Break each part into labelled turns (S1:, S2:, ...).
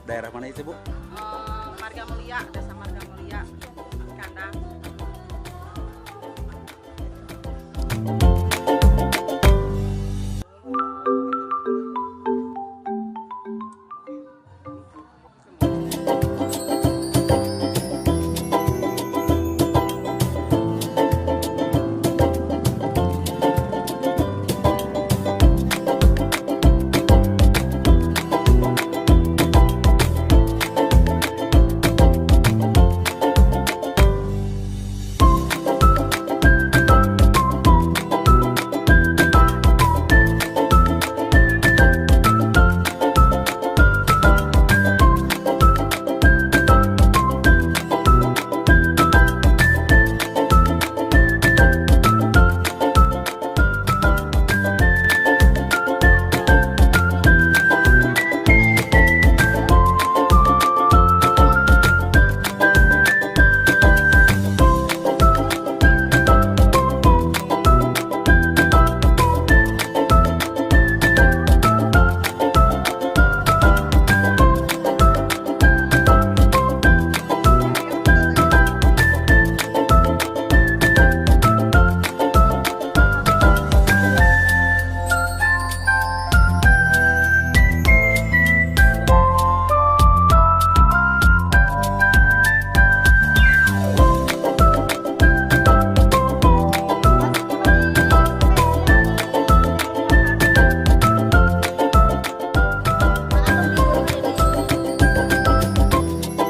S1: Daerah mana itu, Bu?
S2: Marga Mulia, Desa Marga Mulia, Kandang.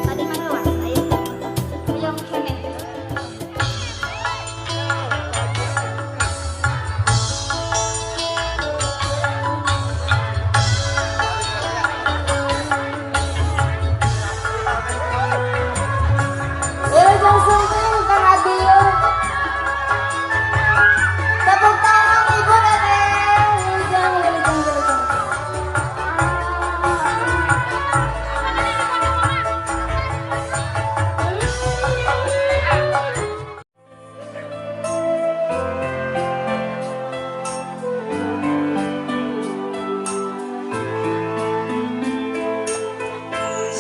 S3: Tadi mana was? Ayo. Hoyong keneh.
S4: Wilujeng sumping, Kang Abiyu. Tepuk tangan, Ibu Teteh. Wilujeng, wilujeng, wilujeng.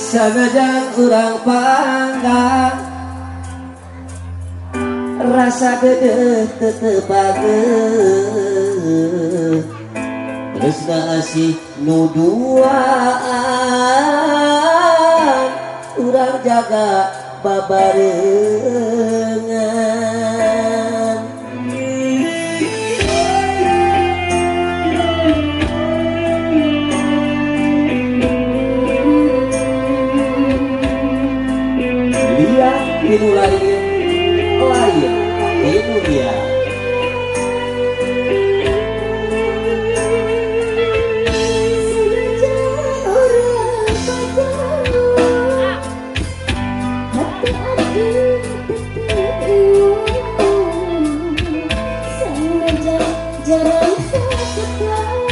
S5: Sanajan urang panggang, rasa dedeh tetep ageng. Tresna asih nu duaan, urang jaga babarengan. Lian tinu lain, lain tinu dia.
S4: Sanajan urang pacaran, hati abdi tetep iwang. Sanajan jarang saketang,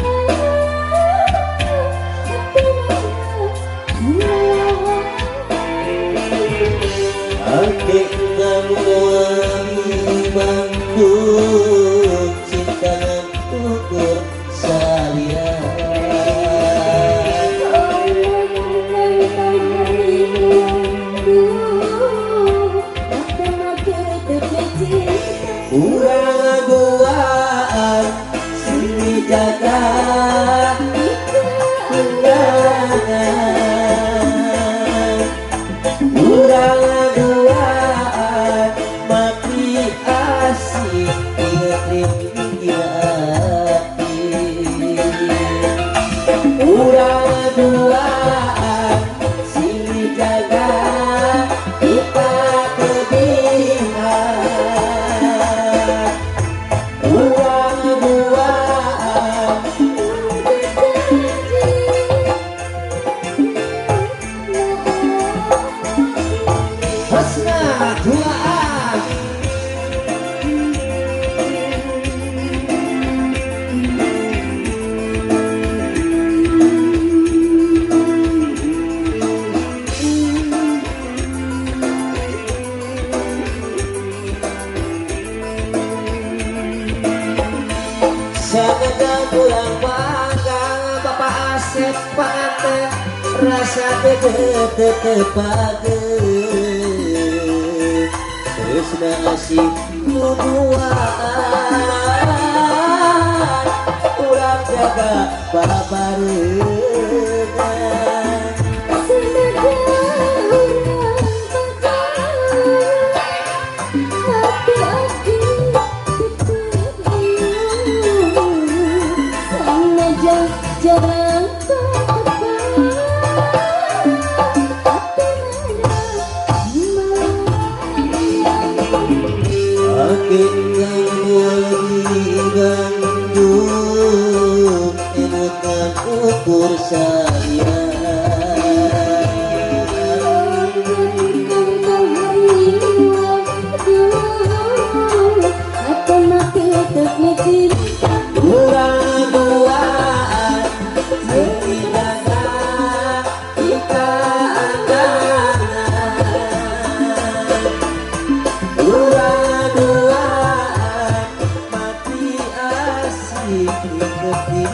S4: hati mah
S5: Ake kamu manggung cinta ukur salira. Urang duaan sini jaga undangan. Urang duaan. Rasa tetep tresna asih nuduaan urang jaga babarengan. Ukur saya urang duaan seijaga ika anggaran urang duaan mati asik diketik.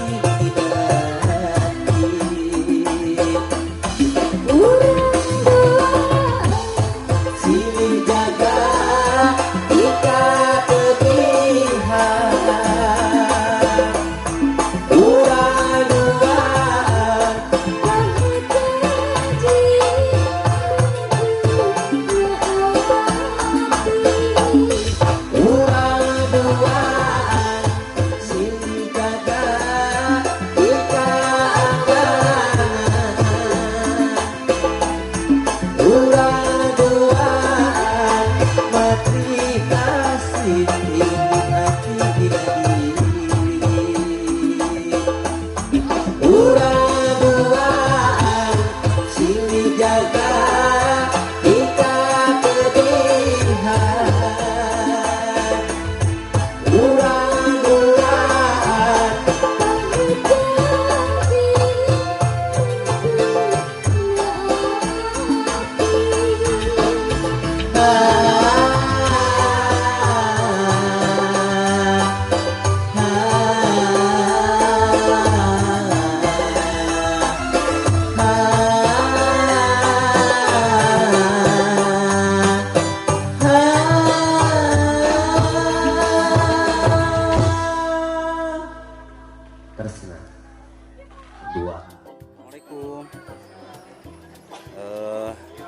S1: Assalamualaikum.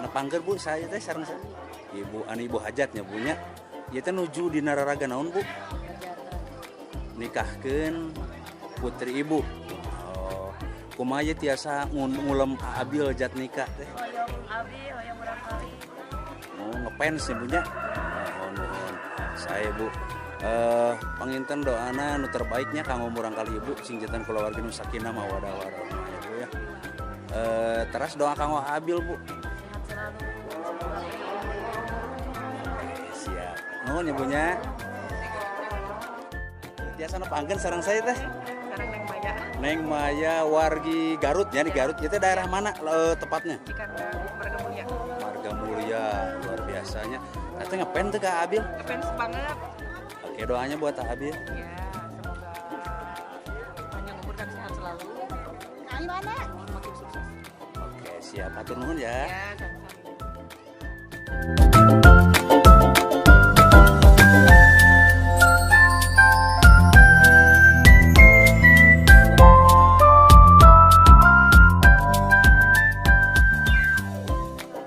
S1: Nepangger Bu, saya teh sareng Ibu anu Ibu hajatnya punya. Ieu teh nuju dina raraga naon Bu? Nikahkeun putri Ibu. Oh, kumaha ieu tiasa ngulem Abil Jatnika teh?
S2: Hoyong abi, hoyong murangkalih.
S1: Oh, ngefans nih punya. Oh, nuhun. Saya Bu. Panginten doana nu terbaiknya kanggo murangkalih Ibu sing janten kulawarga nu sakinah mawaddah warahmah ya Bu ya. Teras doa kanggo Abil Bu.
S2: Sehat selalu.
S1: Oke, siap. Nuhun ya Bu nya. Tiasa nepangkeun sareng saya teh.
S2: Sareng Neng Maya.
S1: Neng Maya wargi Garut ya, di Garut. Itu daerah mana tepatnya?
S2: Cikandang, Marga Mulia.
S1: Marga Mulia, luar biasanya. Katanya ngefans tuh ke Abil?
S2: Ngefans banget.
S1: Oke, doanya buat Abil.
S2: Ya, semoga panjang umur dan sehat selalu.
S3: Gimana?
S2: Makin sukses.
S1: Oke, siap. Hatur nuhun ya.
S2: Ya, sama-sama.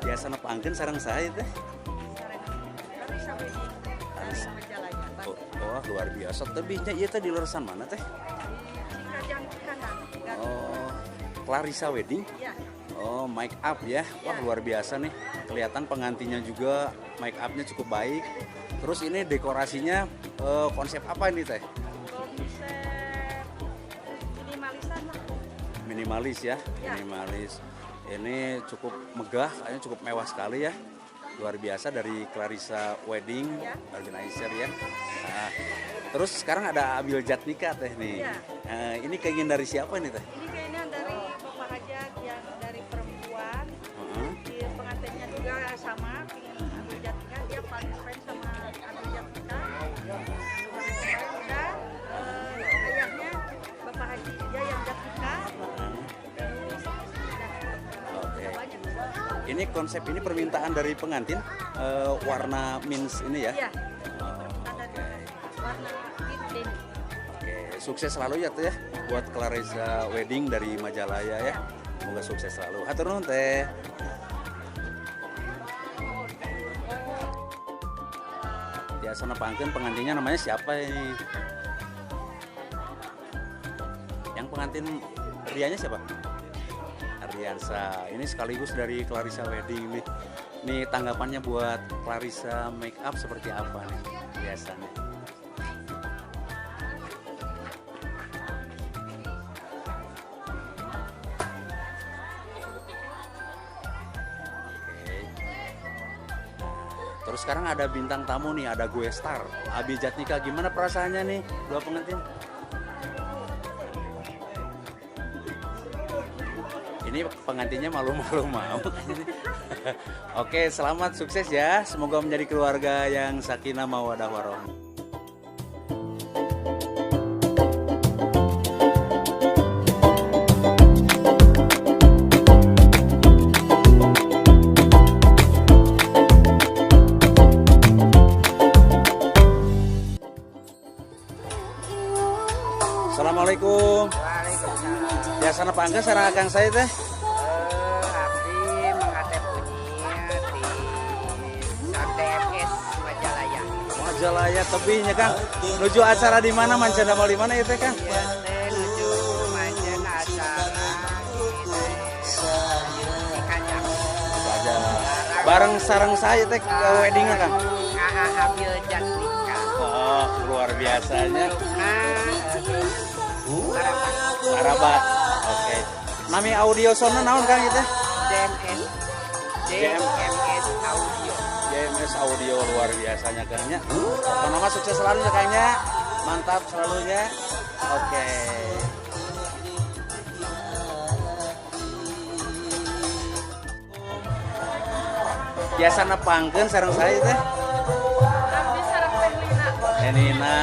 S1: Biasa nepangkeun sareng saya teh. Oh, luar biasa. Tebihnya ieu teh di leresan mana teh? Oh, Clarissa Wedding. Oh, make up ya. Wah, luar biasa nih. Kelihatan pengantinnya juga make upnya cukup baik. Terus ini dekorasinya konsep apa ini teh?
S2: Konsep minimalisan lah.
S1: Minimalis ya, minimalis. Ini cukup megah, kayaknya cukup mewah sekali ya. Luar biasa dari Clarissa Wedding Organizer ya. Nah, terus sekarang ada Abil Jatnika teh nih.
S2: Ya.
S1: Nah, ini keinginan dari siapa ini teh?
S2: Ini keinginan dari Bapak Hajat yang dari perempuan. Di pengantinnya juga sama, ingin Abil Jatnika, dia paling fans sama Abil Jatnika. Udah, ayahnya Bapak Haji dia yang Jatnika.
S1: Ini konsep ini permintaan dari pengantin, warna mins ini ya?
S2: Iya.
S1: Oh,
S2: Ada
S1: oke.
S2: warna mint denim.
S1: Oke, sukses selalu ya teh ya buat Clarissa Wedding dari Majalaya ya. Semoga sukses selalu. Hatur nuhun teh. Biasa nepangkeun pengantinnya namanya siapa ini? Yang pengantin prianya siapa? Ardiansa. Ini sekaligus dari Clarissa Wedding nih. Nih tanggapannya buat Clarissa Make Up seperti apa nih biasanya? Oke. Terus sekarang ada bintang tamu nih, ada gue star, Abi Jatnika. Gimana perasaannya nih, dua pengantin? Ini pengantinnya malu-malu mau. Oke, selamat sukses ya. Semoga menjadi keluarga yang sakinah mawadah warohmah. Assalamualaikum.
S6: Waalaikumsalam.
S1: Biasa nepangkeun sareng akang saya teh.
S6: Abdi mengatep punya di DMS Majalaya.
S1: Majalaya tebihnya Kang. Nuju acara di mana mancan damel di mana ya teh Kang?
S6: Ieu teh nuju mancan acara di Cikajang.
S1: Aja. Bareng sareng saya teh ke weddingnya Kang.
S6: AA Abil Jatnika.
S1: Oh, luar biasanya.
S6: Nah, Barabat.
S1: Barabat. Oke. Nami audio soundna naon Kang ieu teh?
S6: DMS DMS Audio.
S1: JMS Audio luar biasanya Kangnya. Pokoknya mah sukses selalu ya Kangnya. Mantap selalunya. Oke. Biasa nepangkeun sareng saya teh.
S2: Abdi sareng Teh Lina.
S1: Teh Nina,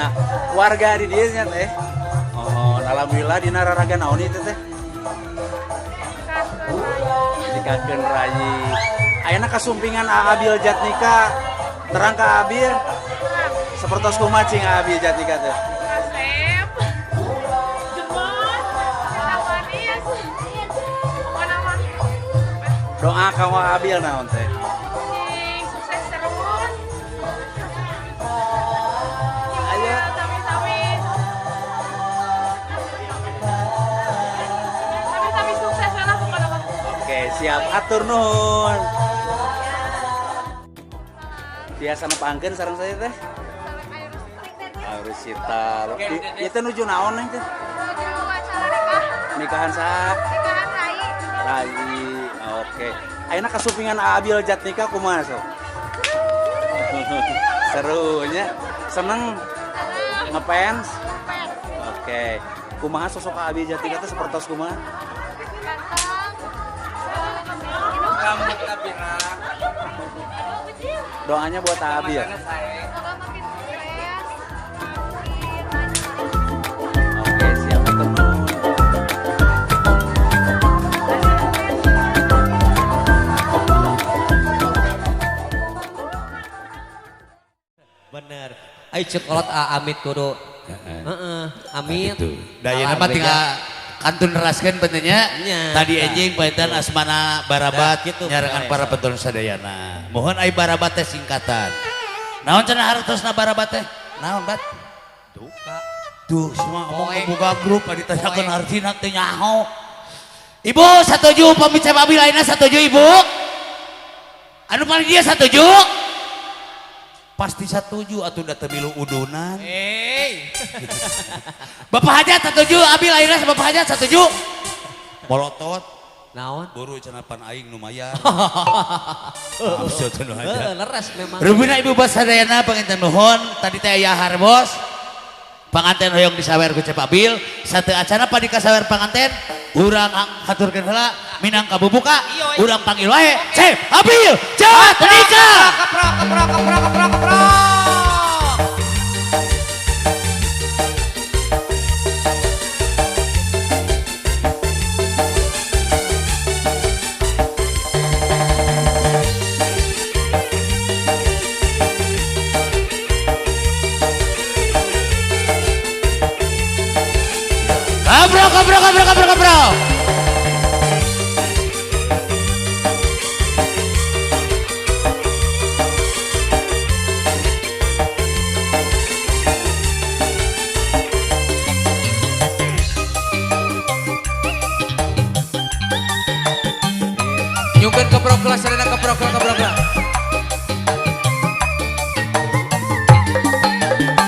S1: warga di dieu nya teh. Oh, alhamdulillah dina raraga naon ieu teh? Nikakeun rayi. Ayeuna kasumpingan Abil Jatnika. Terang ka Abil. Sapertos kumaha cing Abil Jatnika teh?
S2: Kasep. Gemes. Kita manis. Pokokna mah
S1: Doa ka Abil naon teh?
S2: sing sukses terus.
S1: Ayo.
S2: Sami-sami. Sami-sami sukses lah pokokna mah.
S1: Oke, siap. Atur nuhun. Biasa nepangkeun sareng saya teh? Arusita. Ieu teh nuju naon nih teh? Nikahan saha? Rai. Oke. Ayeuna kasumpingan Abil Jatnika kumaha sok? Serunya. Seneng ngefans? Oke. Kumaha sosok Abil Jatnika teh sapertos kumaha? Doanya buat Abil. Oke, siap ketemu.
S5: Bener. Ayo cek kolot amit kudu. Heeh, amit.
S7: Gitu. Da ieu mah tinggal kantun neraskeun pentingnya.
S5: Nya.
S7: Tadi enjing panginten asmana Barabat
S5: Dah, gitu,
S7: nyarengan
S5: bener,
S7: para
S5: ya.
S7: penonton sadayana. Mohon ai Barabat teh singkatan. Naon cenah hartosna Barabat teh? Naon bat?
S5: Duka.
S7: Tuh semua ngomong
S5: Poek.
S7: buka grup ditanyakeun
S5: Poek.
S7: artina teh nyaho. Ibu satuju pamit Cep Abil ayeuna satuju Ibu? Anu paling dia satuju? Pasti satuju atuh da teu milu udunan.
S5: Hey.
S7: Bapak Hajat satuju, Abil ayeuna Bapak Hajat satuju. Molotot
S5: Naon?
S7: buru cenah pan aing nu mayar. Maksud nu
S5: Heeh,
S7: hajat.
S5: leres memang.
S7: Rubina Ibu basadayana panginten nuhun, tadi teh aya harbos. Panganten hoyong disawer ku Cep Abil, sateu acana padika sawer panganten, urang haturkeun heula minang kabubuka, urang panggil wae Cep Abil Jatnika.
S5: Keprok, keprok, keprok, keprok, keprok.
S7: Keprok keprok keprok keprok.
S5: Nyungkeun keprok lah sarena keprok lah keprok lah.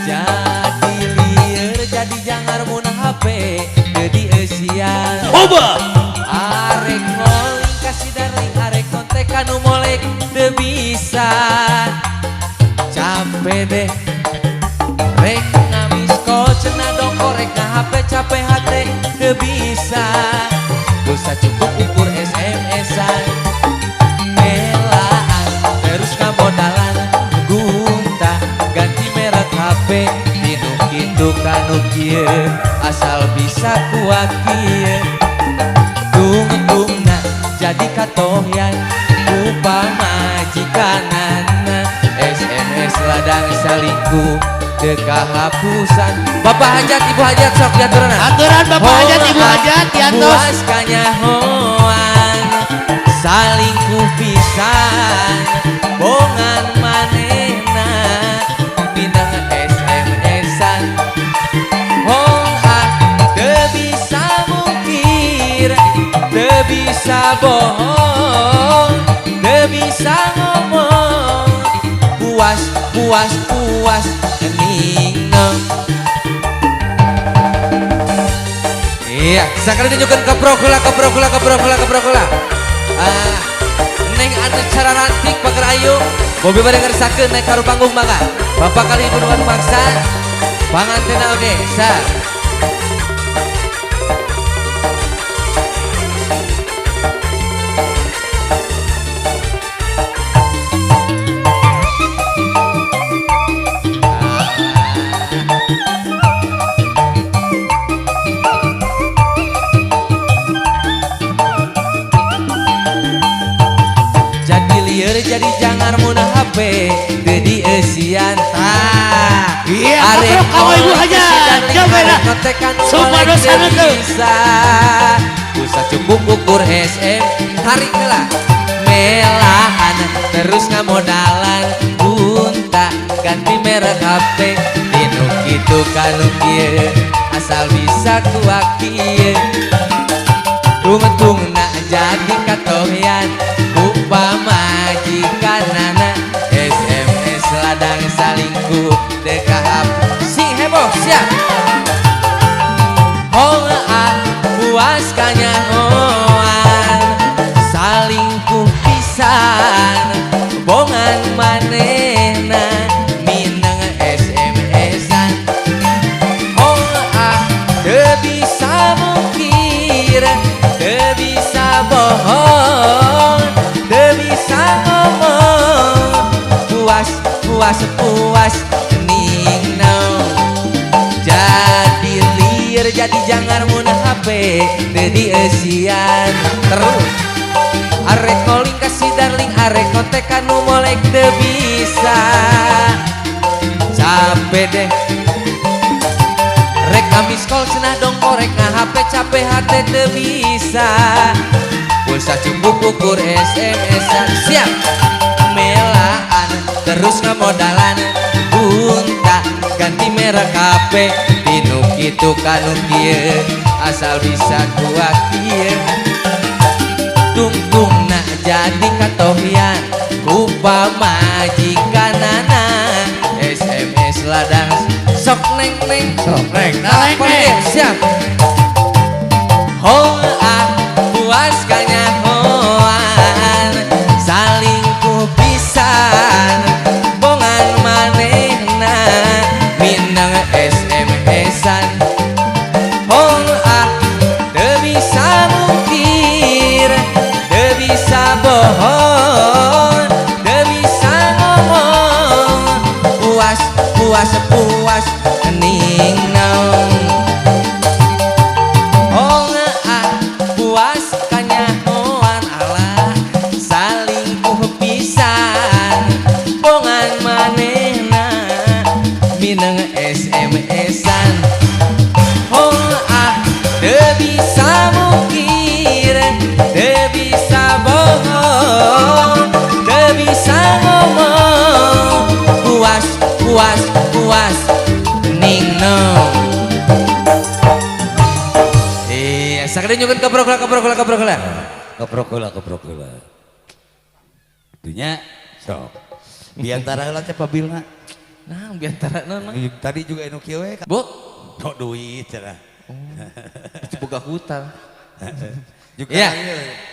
S5: Jadi lieur jadi jangar mun HP teu dieusian.
S7: Oba.
S5: Arek ngoling ka si darling arek kontek kanu molek teu bisa. Capek deh. Rek ngamis kol cenah dongko rek nga HP capek hate teu bisa. Pulsa cukup ukur SMS-an. Melaan terus kamodalan gunta ganti merek HP tinu kitu kanu kieu asal bisa kuat kieu. Tungtungna jadi katohyan ku pamajikanana SMS ladang salingkuh teu kahapusan. Bapak hajat ibu hajat sok diaturan.
S7: Aturan bapak hajat ibu hajat diantos.
S5: Puas kanyahoan salingkuh pisan bongan manehna minang SMS-an. Hong ah teu bisa mungkir teu bisa bohong teu bisa ngomong puas puas puas ningong. Iya, sekali tunjukkan keprok heula keprok heula keprok heula keprok heula. Ah, neng anu cara rantik pager ayu, Bobi bade ngersakeun naik ka panggung mangga. Bapak kali ibu nu maksa, pangantena oge, sa. Jadi lieur jadi jangar mun HP teu dieusian. Tah.
S7: Iya, keprok kamu ibu hajat. Coba dah. Sumpah dosa nu teu.
S5: Bisa. Pulsa cukup ukur SM tarik heula. Melaan terus ngamodalan gunta ganti merek HP tinu kitu kanu kieu asal bisa kuat kieu. Tungtungna jadi katohyan ku pamajikanana SMS ladang salingkuh teu kahap. Sing heboh siap. Hong ah puas kanyahoan salingkuh pisan bongan manehna minang SMS-an. Hong ah teu bisa mungkir teu bisa bohong teu bisa ngomong puas puas puas ningno. Jadi lieur jadi jangar mun HP teu dieusian terus. Arek calling ka si darling arek kontek kanu molek teu bisa. Capek deh. Rek amis kol cenah dongko rek nga HP capek hate teu bisa. Pulsa cukup ukur SMS-an siap. Melaan terus ngamodalan gunta ganti merek HP tinu kitu kanu kieu asal bisa kuat kieu. Tungtungna jadi katohyan ku pamajikanana SMS ladang sok neng neng
S7: Sok neng neng neng.
S5: Siap. Hong ah puas kanyahoan salingkuh pisan bongan manehna minang SMS-an. Hong ah teu bisa mungkir teu bisa bohong teu bisa ngomong puas puas puas ningong. Hong ah puas kanyahoan ala salingkuh pisan bongan manehna minang SMS-an. Hong ah teu bisa Keprok heula, keprok heula, keprok heula.
S7: Keprok heula, keprok heula. Itunya sok. Biantara heula teh pabilna.
S5: Nah, biantara naon mah?
S7: Tadi juga anu kieu we.
S5: Bu,
S7: tok duit cenah.
S5: Oh. Itu boga hutang.
S7: Juga
S5: ya.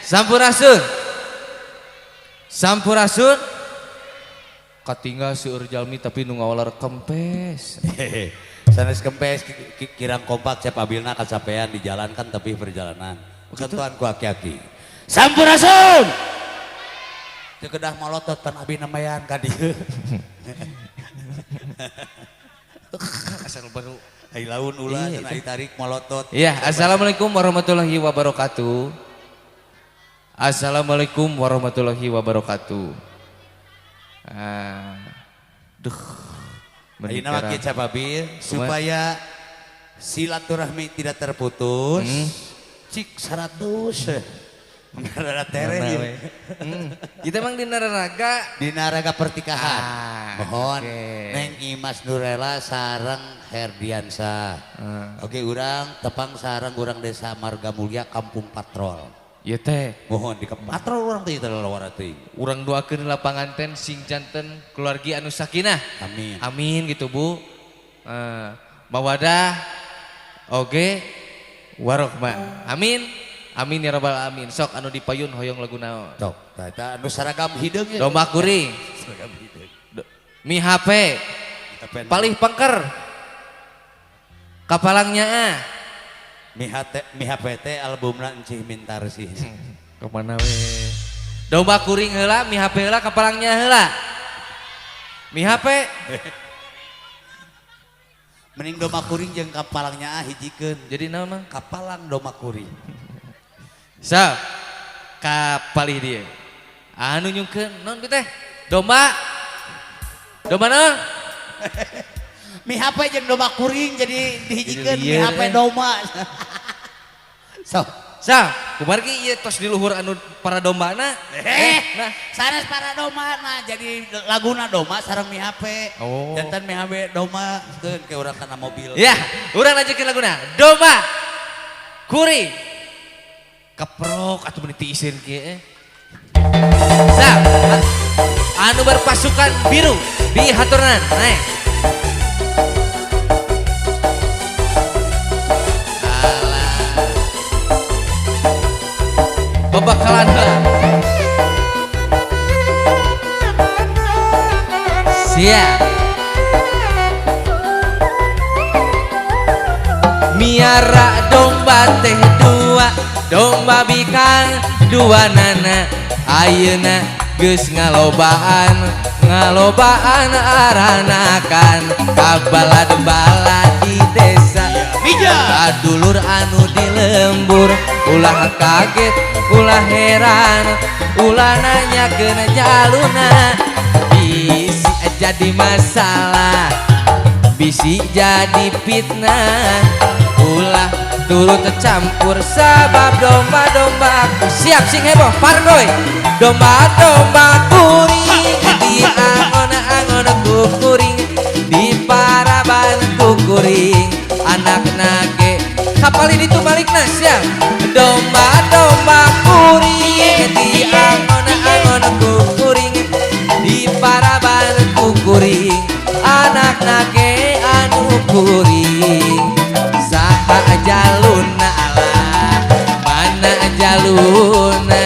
S5: Sampurasun. Sampurasun. Katinggal seueur jalmi tapi nu ngawalar kempes.
S7: Sanes kempes kirang kompak Cep Abilna kacapean di jalan kan tapi perjalanan. Kentuan ku aki-aki. Sampurasun. Teu kedah malotot pan abi namayan ka dieu.
S5: Asal baru
S7: ai laun ulah cenah ditarik malotot.
S5: Iya, assalamualaikum warahmatullahi wabarakatuh. Assalamualaikum warahmatullahi wabarakatuh. Duh.
S7: Ayeuna mah kieu Cep Abil supaya silaturahmi tidak terputus. Cik 100. Rada tereh.
S5: Kita emang di naraga.
S7: Di naraga pertikahan. Mohon Neng Imas Nurela sareng Herdiansa. Oke urang tepang sareng urang desa Marga Mulya Kampung Patrol.
S5: Ieu teh.
S7: Mohon di patrol urang teh lawara teuing.
S5: Urang doakeun lapangan ten sing janten keluargi anu sakinah.
S7: Amin.
S5: Amin gitu Bu. Mawadah oge warohmah. Amin. Amin ya rabbal alamin. Sok anu dipayun hoyong lagu naon.
S7: Sok, tah eta anu saragam hideung ya.
S5: Domba kuring.
S7: Saragam hideung.
S5: Mi HP. Palih pengker. Kapalangnya ah.
S7: Mi HP teh albumna Encih Mintarsih.
S5: Kemana we? Domba kuring heula, mi HP heula, kapalangnya heula. Mi HP.
S7: Mending domba kuring jeung kapalangnya ah hijikeun.
S5: Jadi naon mah?
S7: Kapalang domba kuring.
S5: So, kapalih dia. Anu nyungkeun naon teh? Domba. Domba naon?
S7: Mi HP jeung domba kuring jadi dihijikeun mi HP domba. So,
S5: so, kumargi ieu tos di luhur anu para dombana.
S7: Nah, sanes para domba jadi laguna domba sareng mi HP.
S5: Oh.
S7: Jantan mi HP domba keun ke urang kana mobil.
S5: Ya, urang lanjutkeun laguna. Domba kuring. Keprok atau meniti isin kieu. Sa, anu berpasukan biru di haturnan, naik. Alah. Bebakalan heula. Siap. Miara domba teh dua, domba bikang dua nana, ayeuna geus ngalobaan, ngalobaan aranakan, kabalad-balad di desa. Kadulur anu di lembur, ulah kaget, ulah heran, ulah nanyakeun jaluna, bisi jadi masalah, bisi jadi fitnah, ulah turut campur sabab domba-domba siap sing heboh pargoy domba-domba kuring di angon-angon kukuring di paraban kukuring anak nage kapal ini tuh balikna siap domba-domba kuring di angon-angon kukuring di paraban kukuring anak nage anu kuring saha jaluna alah mana jaluna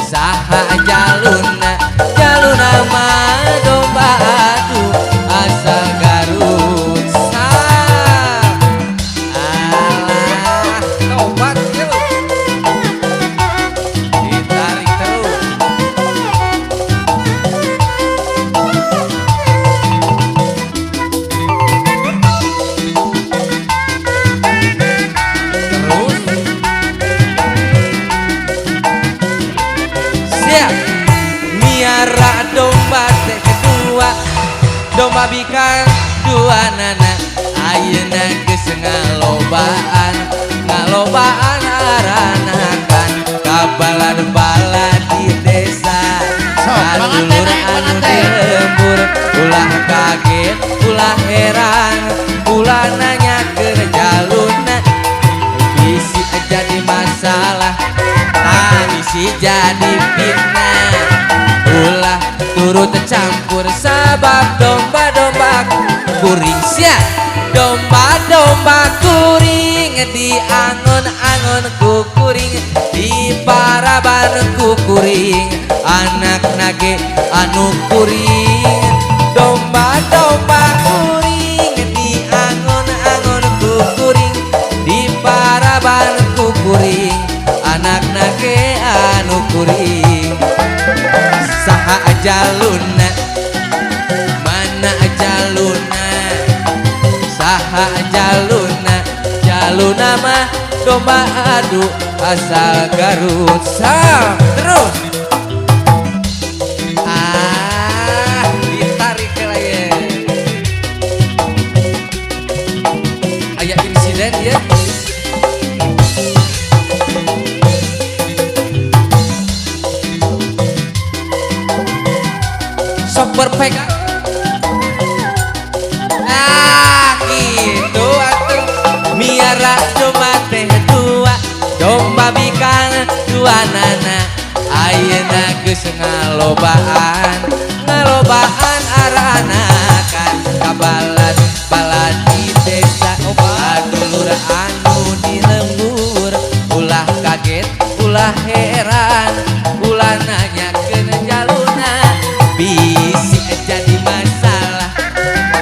S5: saha jaluna jaluna mah domba aduh asal Garut sa alah tobat yuk ditarik terus siap miara domba teh kedua domba bikang dua nana ayeuna geus ngalobaan ngalobaan aranakan kabalad-balad di desa kadulur anu di lembur ulah kaget ulah heran ulah nanyakeun jaluna bisi jadi masalah. Bisi jadi fitnah. Ulah turut campur sabab domba-domba kuring sia. Domba-domba kuring di angon-angon kukuring, di paraban kukuring, anak nage anu kuring. Domba-domba kuring di angon-angon kukuring, di paraban kukuring, anak nage anu kuring. Saha jaluna, mana jaluna, saha jaluna, jaluna mah domba adu asal Garut. Sam terus ah ditarik ke lagi aya insiden ya. Sok berpegang. Nah gitu atuh. Miara domba teh dua, domba bikang dua nana. Ayeuna geus ngalobaan, ngalobaan aranakan. Kabalat balad di desa, adulur anu di lembur. Ulah kaget, ulah heran, ulah nanyakeun jaluna. Bisi jadi masalah,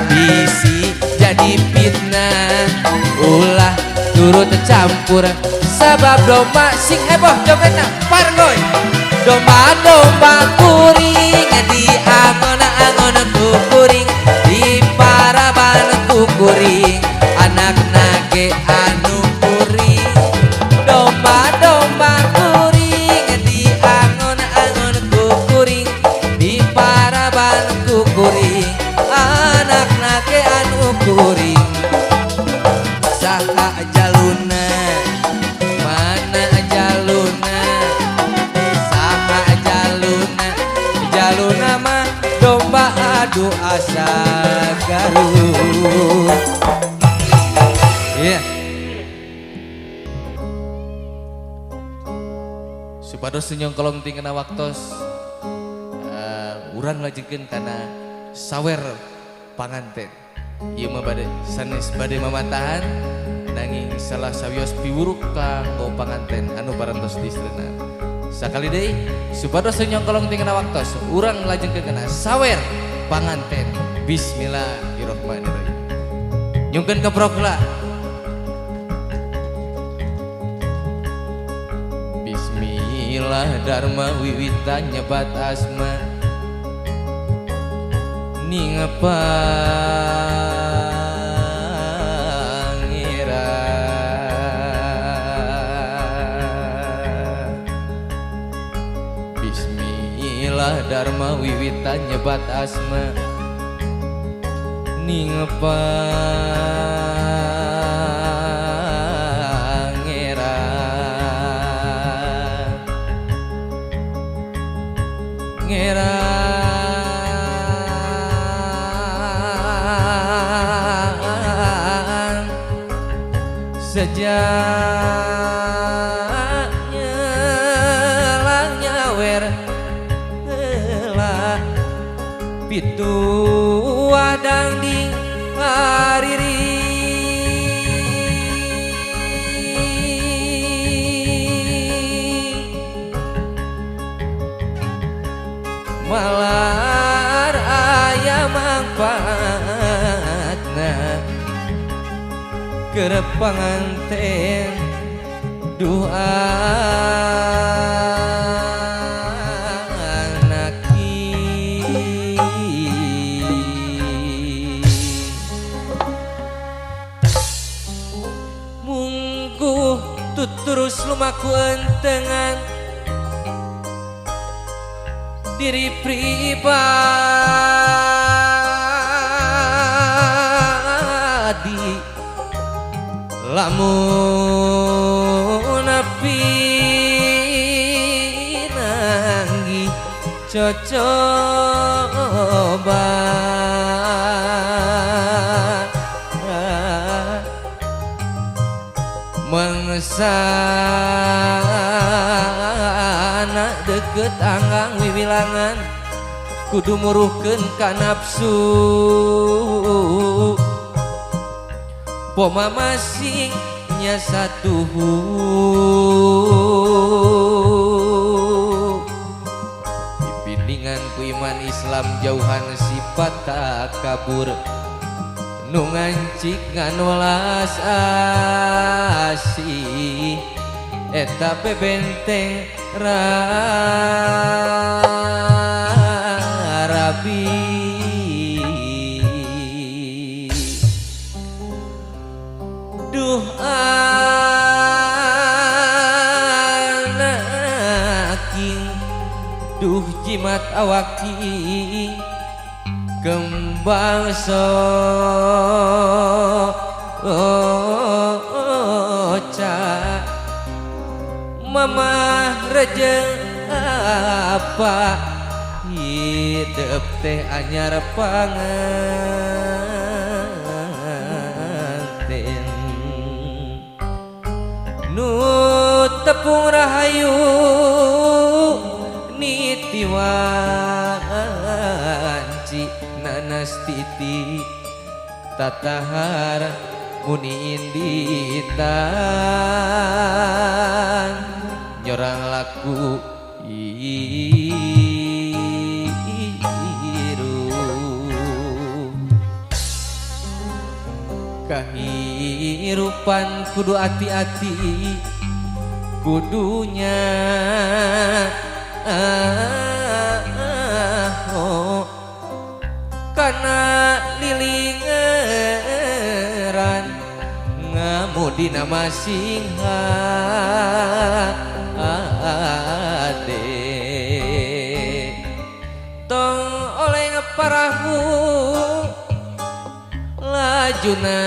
S5: bisi jadi fitnah. Ulah turut campur sabab domba sing heboh jogetna pargoy. Domba-domba kuring di angon-angon kukuring, di paraban kukuring, anak nage anu kuring. Domba-domba kuring di angon-angon kukuring, di paraban kukuring, anak nage anu kuring. Saha jaluna, mana jaluna, saha jaluna, jaluna mah domba adu asal Garut. Iya. Supados nyongkolong tingkena waktos urang lajengkeun kana sawer panganten. Ieu mah bade sanes bade mamatahan nanging salah sawios piwuruk kanggo panganten anu parantos distrena. Sakali deui supados nyongkolong tingkena waktos urang lajengkeun kana sawer panganten. Bismillahirrahmanirrahim. Nyungkeun keprok lah. Bismillah dharma wiwitan nyebat asma ning pangeran. Bismillah dharma wiwitan nyebat asma ning pangeran. Ngeran sejak nyelang nyawer heula pitu wadang ding hariri. Malar aya mangfaatna keur panganten dua anaki. Mungguh tuturus lumaku entengan diri pribadi, lamun api nanggi cocoba mengsan deket anggang wiwilangan kudu muruhkeun ka nafsu poma masing nya satuhu pipindingan ku iman Islam jauhan sifat takabur nu ngancik ngan welas asih eta benteng rabi duh anaking duh jimat awaki kembang soca mamah rejeng apa hidup teh anyar panganten nu tepung rahayu niti wanci nanas titi tatahar muni inditan nyorang laku iru kahirupan kudu hati-hati kudunya oh, kana lilingeran ngamudina masing ade tong oleh parahu lajuna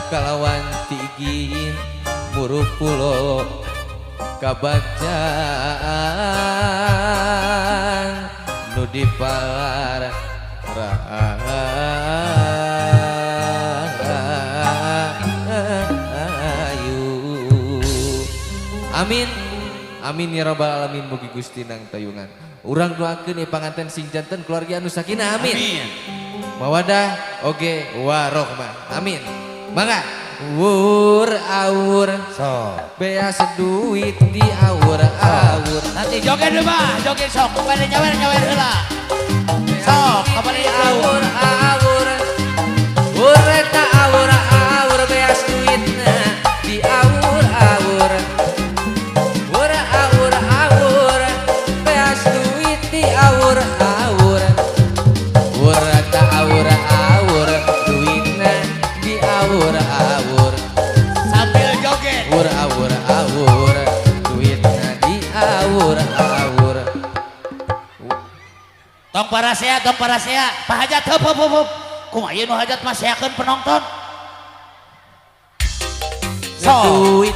S5: kalawan tigin muru pulo kabacaan nu dipalar rahayu. Amin amin ya rabbal alamin mugi Gusti nang tayungan. Urang doakeun ieu panganten sing janten keluarga anu sakinah amin. Amin. Mawadah oge warohmah amin. Mangga wur awur
S7: so
S5: beas duit di awur awur.
S7: Nanti joget dulu mah, joget sok kepada nyawer nyawer heula. Sok kepada
S5: awur awur. Wur eta awur awur beas duitna di awur awur. Wur awur awur beas duit di awur awur. Wur eta awur awur duitna di awur awur.
S7: Sambil joget.
S5: Wur awur awur duitna di awur awur.
S7: Tong parasea, tong parasea. Pak Hajat heup heup heup. Kumaha ieu nu hajat mah seakeun penonton. So,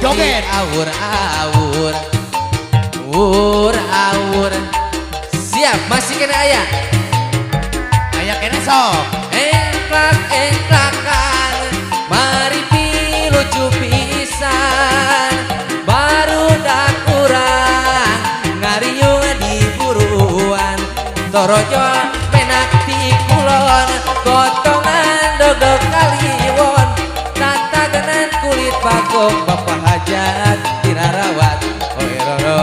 S7: joget
S5: awur awur. Wur awur. Siap, masih kena aya.
S7: Aya kene sok.
S5: Engklak engklakan mari pilucu pisan barudak urang ngariung di buruan torojo penak ti kulon gotongan dogdog kaliwon tatagenan kulit bagong bapak hajat dirarawat oe roro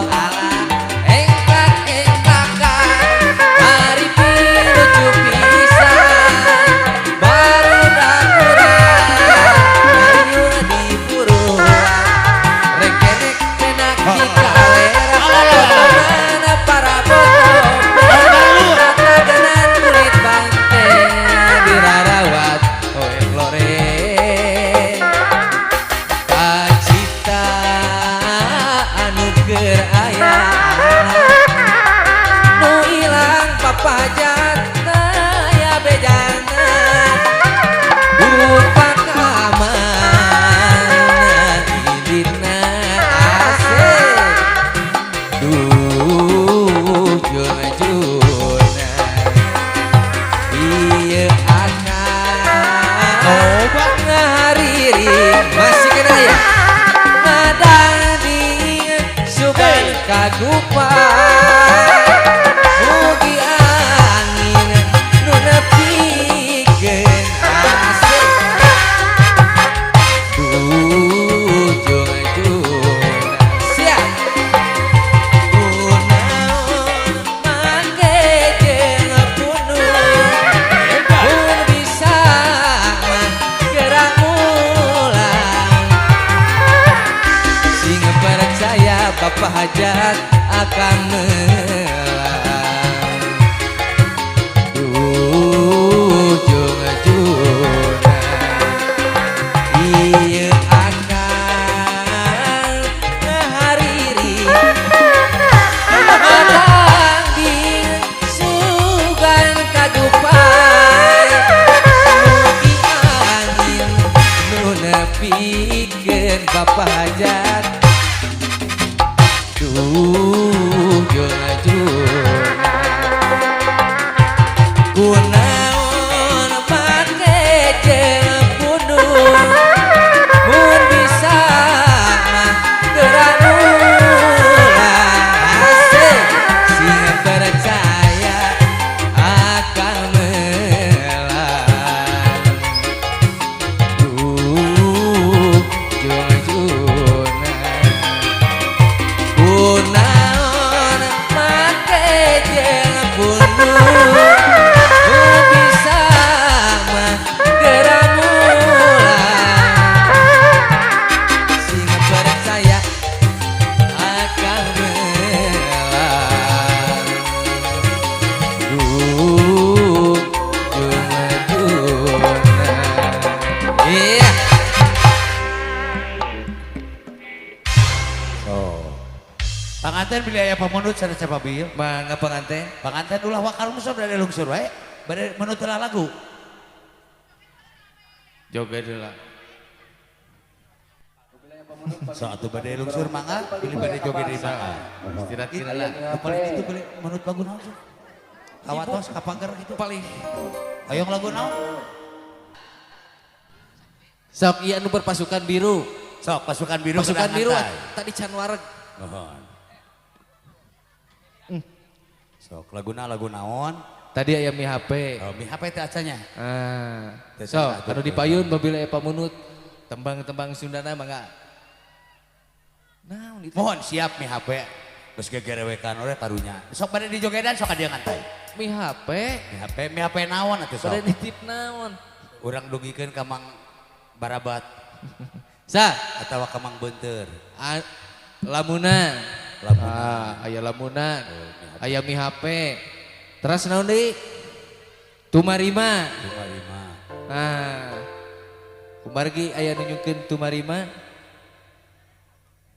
S5: ala engklak engklakan mari pilucu pisan barudak urang ngariung di buruan rekenek penak di kalera gotongan para botong tatagenan kulit banteng dirarawat oe lore kacita anu keur aya nu ilang papajatna ya bejana dupa kamana inditna asik duh juna-juna ieu akan ngahariring masih kena ya ngadanding sugan Mugi angin nu nepikeun asik ujung-ujungna siap. Kunaon make jeung pundung mun bisa mah geura mulang. Sing percaya Bapak Hajat akan melang ujung-ujungna. Ieu akang ngahariri dangding sugan kagupai. Mugi angin nu nepikeun Bapak Hajat ujung-ujungna. Kunaon make jeung pundung mun bisa mah geura mulang. Asik sing percaya akan melang ujung-ujungna. Kunaon make jeung pundung mun bisa mah geura mulang. Sing percaya akan melang ujung-ujungna. Iya.
S7: So. Panganten bilih aya pamundut sana Cep Abil.
S5: Mangga panganten.
S7: Panganten ulah wakal musur bade lungsur wae. Bade menut heula lagu.
S5: Joget heula.
S7: So atuh bade lungsur mangga, bilih bade joget deui mangga.
S5: Istirahat heula.
S7: Nu paling itu beli menut lagu naon sih? Kawatos kapager gitu.
S5: Paling
S7: Hoyong lagu naon?
S5: Sok ieu anu berpasukan biru.
S7: Sok pasukan biru.
S5: Pasukan
S7: sedang
S5: biru
S7: ngantai.
S5: Tadi can wareg.
S7: Mohon. Sok laguna lagu naon?
S5: Tadi aya Mi HP.
S7: Oh, Mi HP teh acanya.
S5: Ah.
S7: Teh
S5: Sok
S7: can
S5: anu dipayun mobil aya pamunut. Tembang-tembang Sundana mangga. Naon itu?
S7: Mohon siap Mi HP. Geus gegerewekan oleh karunya. Sok bade dijogedan sok ka dieu ngantai.
S5: Mi HP.
S7: Mi HP, Mi HP naon atuh sok?
S5: Bade nitip naon?
S7: Urang dugikeun ka Mang Barabat
S5: Sa
S7: atawa ka Mang Beunteur.
S5: Lamunan.
S7: Lamunan.
S5: Ah, aya lamunan.
S7: Oh,
S5: aya Mi HP. Terus naon deui? Tumarima.
S7: Tumarima.
S5: Nah. Kumargi aya nunjukkeun Tumarima.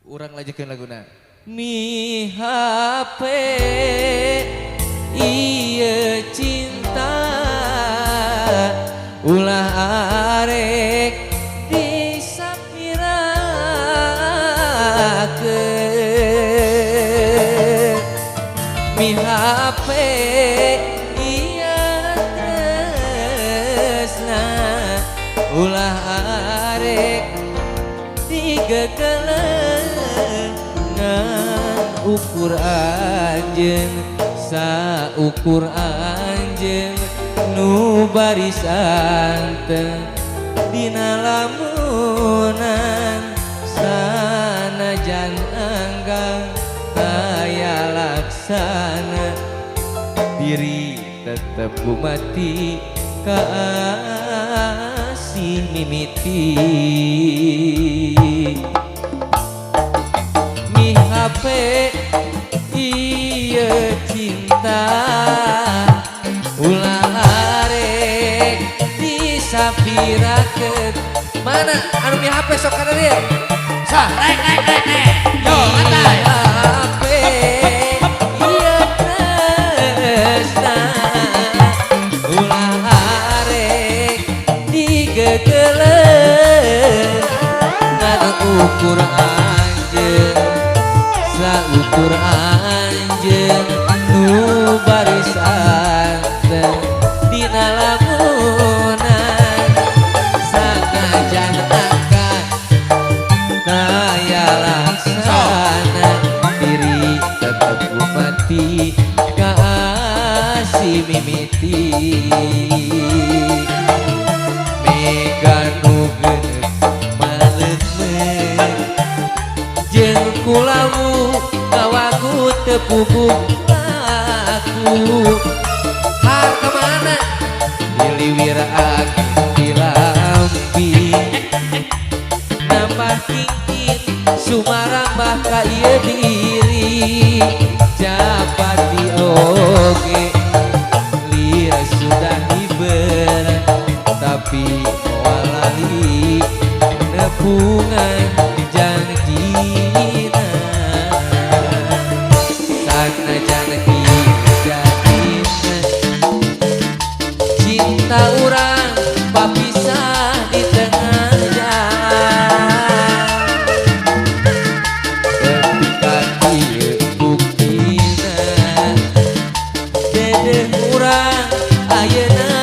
S5: Urang lanjutkeun laguna. Mi HP ieu cinta ulah arek disapirakeun. Mi HP ieu tresna ulah arek digegelenan. Ukur anjeun saukur anjeun nu barisan teu dina lamunan. Sanajan anggang kaya laksana diri tetep gumati ka asih mimiti. Mi HP ieu cinta ulah arek disapirakeun. Mana anu Mi HP sok kana dieu?
S7: Sok naik naik naik naik. Yo ngantai.
S5: Mi HP ieu tresna ulah arek digegeleun. Ngan ukur anjeun saukur anjeun nu barisan teu dina lamunan. Sanajan angkat daya laksana. lumati ka asih mimiti mega nu geuneuh maleukmeuk jeung kulawu kawaku teu puguh laku harta mana diliwir angin dilampi nambah kingkin sumarambah ka ieu diri japati oge lir sudah hiber tapi moal lali nepungan janjina sanajan jadina cinta urang papisah di tengah jalan ketika ieu buktina dedeh urang ayeuna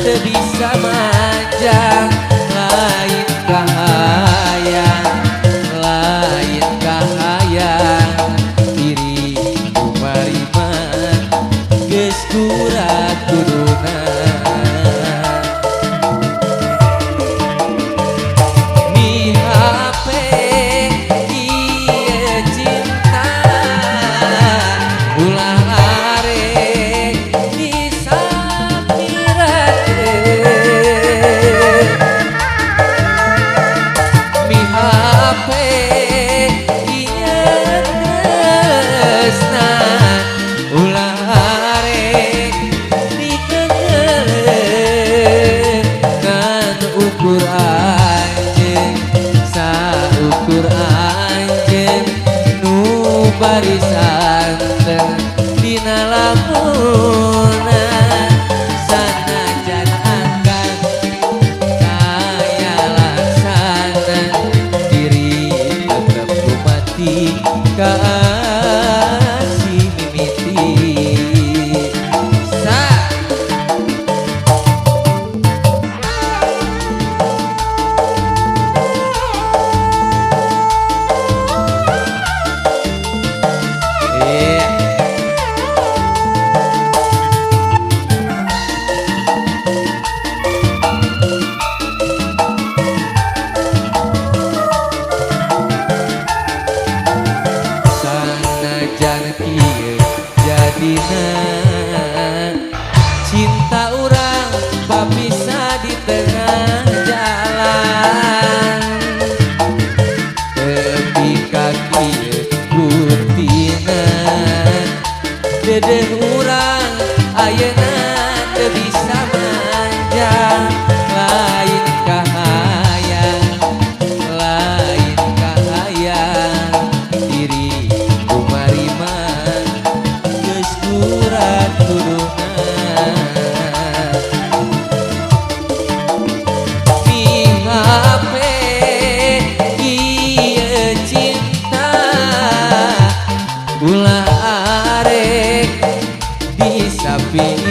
S5: teu bisa manjang lain kahayang lain kahayang diri kumarima geus kurat kuduna mihape ieu cinta ulah arek disapirakeun mihape ieu tresna ulah arek dikeungeun ngan ukur anjeun saukur anjeun nu barisan dina lamunna sanajan akan kaya laksana diri tetep lumati ka asih mimiti sa. Iya. Sanajan kieu jadina cinta urang papisah di tengah jalan tepi ka kieu buktina dedeh urang ayeuna teu bisa manjang lain kahayang lain kahayang diri kumarima geus kurat kuduna mihape ieu cinta ulah arek disapirakeun.